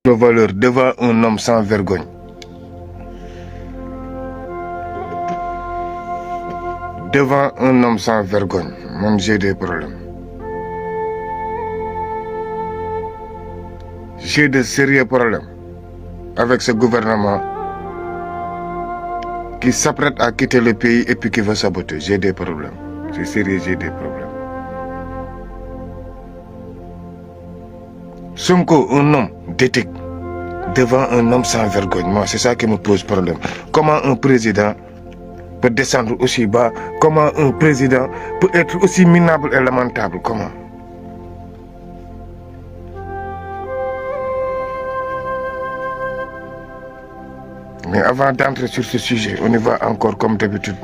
nos valeurs devant un homme sans vergogne. Devant un homme sans vergogne, moi j'ai des problèmes. J'ai de sérieux problèmes avec ce gouvernement qui s'apprête à quitter le pays et puis qui veut saboter. J'ai des problèmes. C'est sérieux, j'ai des problèmes. Sonko, un homme d'éthique, devant un homme sans vergogne. Moi, c'est ça qui me pose problème. Comment un président peut descendre aussi bas? Comment un président peut être aussi minable et lamentable? Comment? Mais avant d'entrer sur ce sujet, on y va encore comme d'habitude.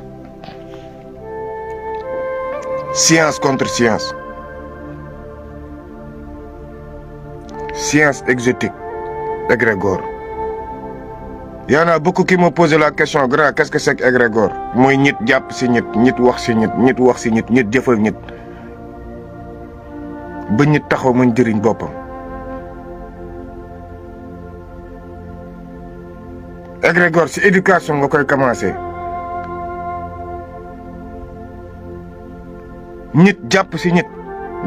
Science contre science. Science exotique. Égrégore. Il y en a beaucoup qui m'ont posé la question, grand, qu'est-ce que c'est que égrégore? Moi, nit jàpp si nit, nit wax si nit, nit wax si nit, nit jëfal nit. Ba nit taxaw mën jëriñ boppam. Égrégore, c'est éducation nga koy commencer. Nit jàpp si nit,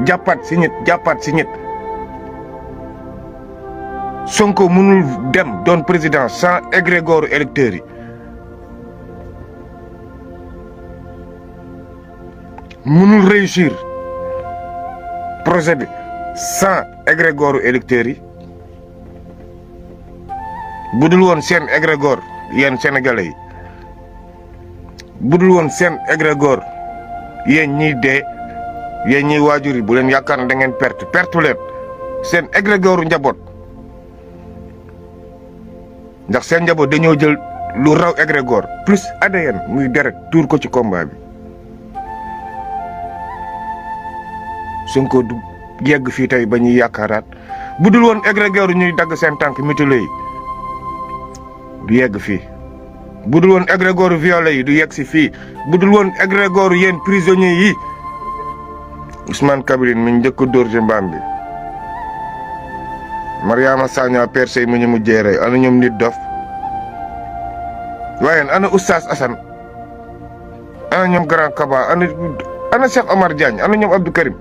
jàppaat si nit, jàppaat si nit. Sonko mënul dem doon président sans égrégore électeurs yi. Mënul réussir projet bi sans égrégore électeurs yi. Budul woon seen égrégore yéen sénégalais yi. Budul woon seen égrégore yéen ñiy dee yéen ñiy waajur yi bu leen yaakaar ne da ngeen perte leen seen égrégore njaboot. ndax seen njaboot dañoo jël lu raw égrégore plus ADN muy deret tuur ko ci combat bi. Sonko du yegg fii tey ba ñuy yaakaaraat bu dul woon égrégore ñuy dagg seen tànk mutilé yi du yegg fii. bu dul woon égrégore violé yi du yegg si fii. bu dul woon égrégore yéen prisonniers yi Ousmane Kabiline mi njëkk a dóor ci mbaam bi. Mariama Sagna percé mu ñu mujjee rey ana ñoom nit dof waaye ana Oustaz Assane ana ñoom Grand Kaba ana Cheikh Omar Diagne ana ñoom Abdou Karim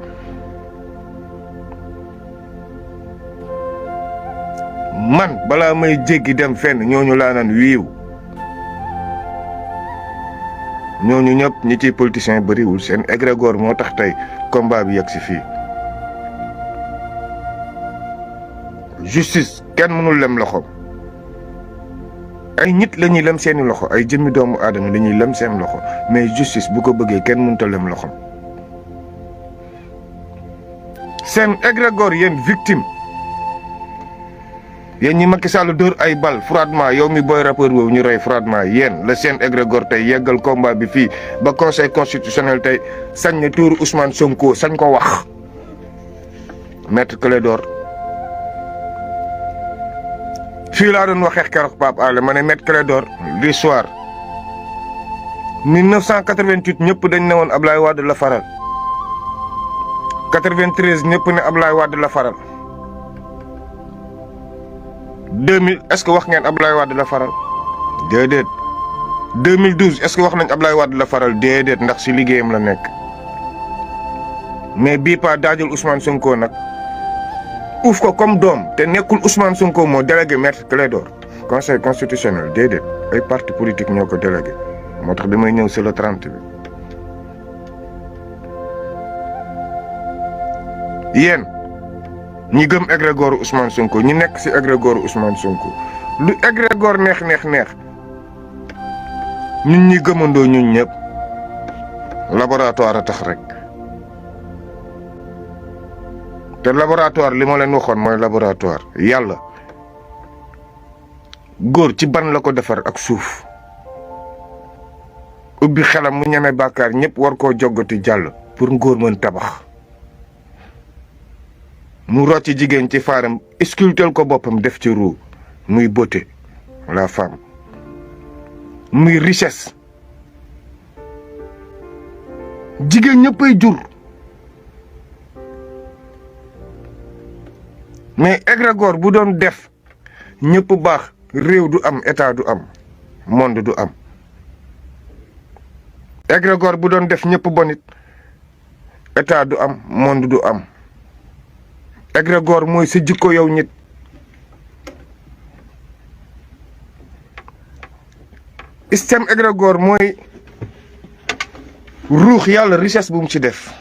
man balaa may jéggi dem fenn ñooñu laa naan wiiw ñooñu ñëpp ñi ciy politicien bëriwul seen égrégore moo tax tey combat bi yegg si fii. justice kenn mënul lem loxoom ay nit la ñuy lem seeni loxo ay jëmmi doomu aadama la ñuy lem seen loxo mais justice bu ko bëggee kenn mënut a lem loxoom. seen égrégore yéen victime yéen ñi Macky Sall dóor ay bal froidement yow mi booy rappeur boobu ñu rey froidement yéen la seen égrégore tey yeggal combat bi fii ba conseil constitutionnel tey sañ na tuuru Ousmane Sonko sañ ko wax. Maître Clédor fii laa doon waxee keroog Pape Alé ma ne Maître Clédor l'histoire 1988 ñëpp dañ ne woon Ablaye Wade la faral 93 ñëpp ne Ablaye Wade la faral 2000 est-ce que wax ngeen Ablaye Wade la faral déedéet 2012 est-ce que wax nañ Ablaye Wade la faral déedéet ndax si liggéeyam la nekk mais bii pas daajul Ousmane Sonko nag. uuf ko comme doom te nekkul Ousmane Sonko moo délégué Maître Clédor conseil constitutionnel déedéet ay parti politique ñoo ko délégué moo tax damay ñëw sur le 30 bi. yéen ñi gëm égrégore Ousmane Sonko ñi nekk ci égrégore Ousmane Sonko lu égrégore neex ñun ñi gëmandoo ñun ñëpp laboratoire a tax rek. te laboratoire li ma leen waxoon mooy laboratoire yàlla góor ci ban la ko defar ak suuf ubbi xelam mu ñeme bàkkaar ñëpp war koo joggati jàll pour ngóor mën tabax mu rocci jigéen ci faaram sculptel ko boppam def ci ruu muy beauté la femme muy richesse jigéen ñëppay jur mais égrégore bu doon def ñëpp baax réew du am état du am monde du am égrégore bu doon def ñëpp bonit état du am monde du am égrégore mooy sa jikko yow nit système égrégore mooy ruux yàlla richesse bu mu ci def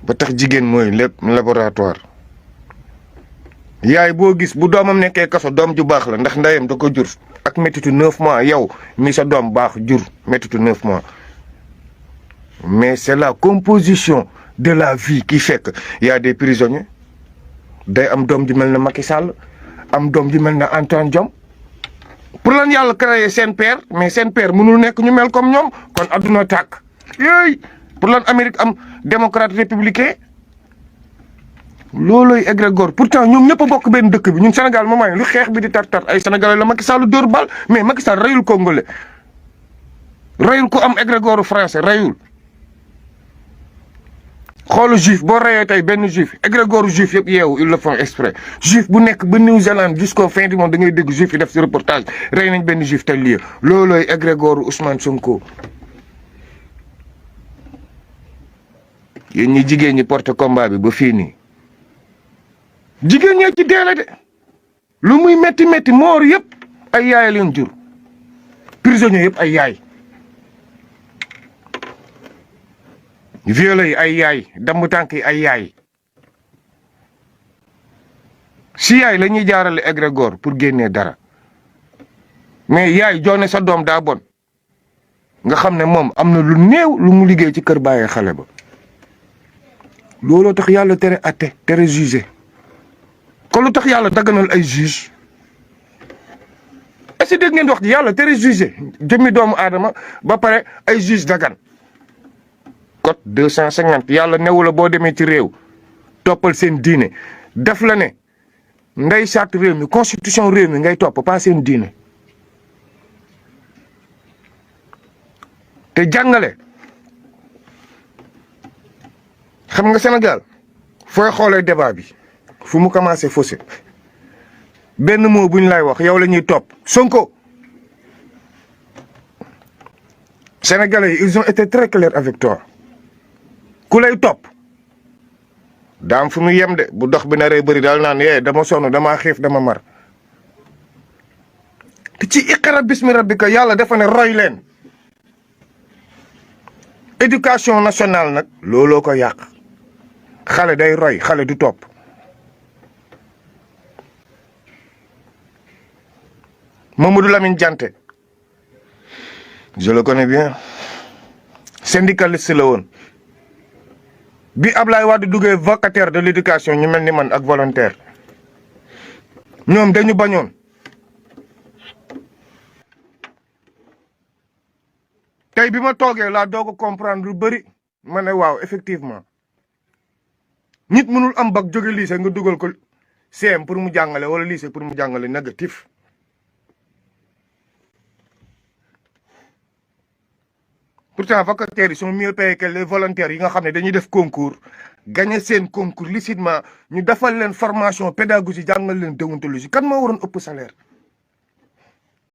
ba tax jigéen mooy lépp laboratoire yaay boo gis bu doomam nekkee kaso doom ju baax la ndax ndeyam da ko jur ak méttitu 9 mois yow mi sa doom baax jur méttitu 9 mois mais c'est la composition de la vie qui fait que y a des prisonniers day am doom ju mel na Macky Sall am doom ju mel na Antoine Diome pour lan yàlla créer seen père mais seen père mënul nekk ñu mel comme ñoom kon adduna tàkk yooyu pour lan Amérique am démocrate républicain looloy égrégore pourtant ñoom ñëpp a bokk benn dëkk bi ñun Sénégal moom lu xeex bi di tar ay sénégalais la Macky Sall dóor bal mais Macky Sall rayul congolais rayul ko am égrégore français rayul xoolu juif boo rayee tey benn juif égrégore juif yëpp yeewu ils le font exprès juif bu nekk ba New Zealand jusqu'au fin du monde da ngay dégg juif yi def ci reportage rey nañ benn juif tel lii loolooy égrégore Ousmane Sonko. yéen ñi jigéen ñi porte combat bi ba fii nii jigéen ñee ci deele de lu muy métti métti moor yëpp ay yaay leen jur prisonniers yëpp ay yaay violé yi ay yaay damm tànk yi ay yaay si yaay la ñuy jaarale égrégore pour génnee dara mais yaay joone sa doom daa bon nga xam ne moom am na lu néew lu mu liggéey ci kër bàyyee xale ba looloo tax yàlla tere atte tere jugé kon lu tax yàlla daganal ay juge est-ce que dégg ngeen wax ji yàlla tere jugé jëmmi doomu aadama ba pare ay juge dagan code 250 yàlla newu la boo demee ci réew toppal seen diine def la ne ndey charte réew mi constitution réew mi ngay topp pas seen diine te jàngale xam nga Sénégal fooy xoolee débat bi fu mu commencé faussé benn mot bu ñu lay wax yow la ñuy topp Sonko Sénégalais yi ils ont été très clairs avec toi ku lay topp daam fu mu yem de bu dox bi naree bëri daal naan dama sonn dama xiif dama mar te ci iqra bismi rabbika yàlla dafa ne roy leen éducation nationale nag looloo ko yàq xale day roy xale du topp Mamadou Lamine Dianté je le connais bien syndicaliste la woon bi Ablaye Wade duggee vacataire de l'éducation ñu mel ni man ak volontaire ñoom dañu bañoon tey bi ma toogee laa doog a comprendre lu bëri ma ne waaw effectivement nit mënul am bac jóge lycée nga dugal ko CM pour mu jàngale wala lycée pour mu jàngale négatif pourtant vacataires yi sont mieux payés que les volontaires yi nga xam ne dañuy def concours gagné seen concours lucidement ñu defal leen formation pédagogique jàngal leen déontologie kan moo waroon ëpp salaire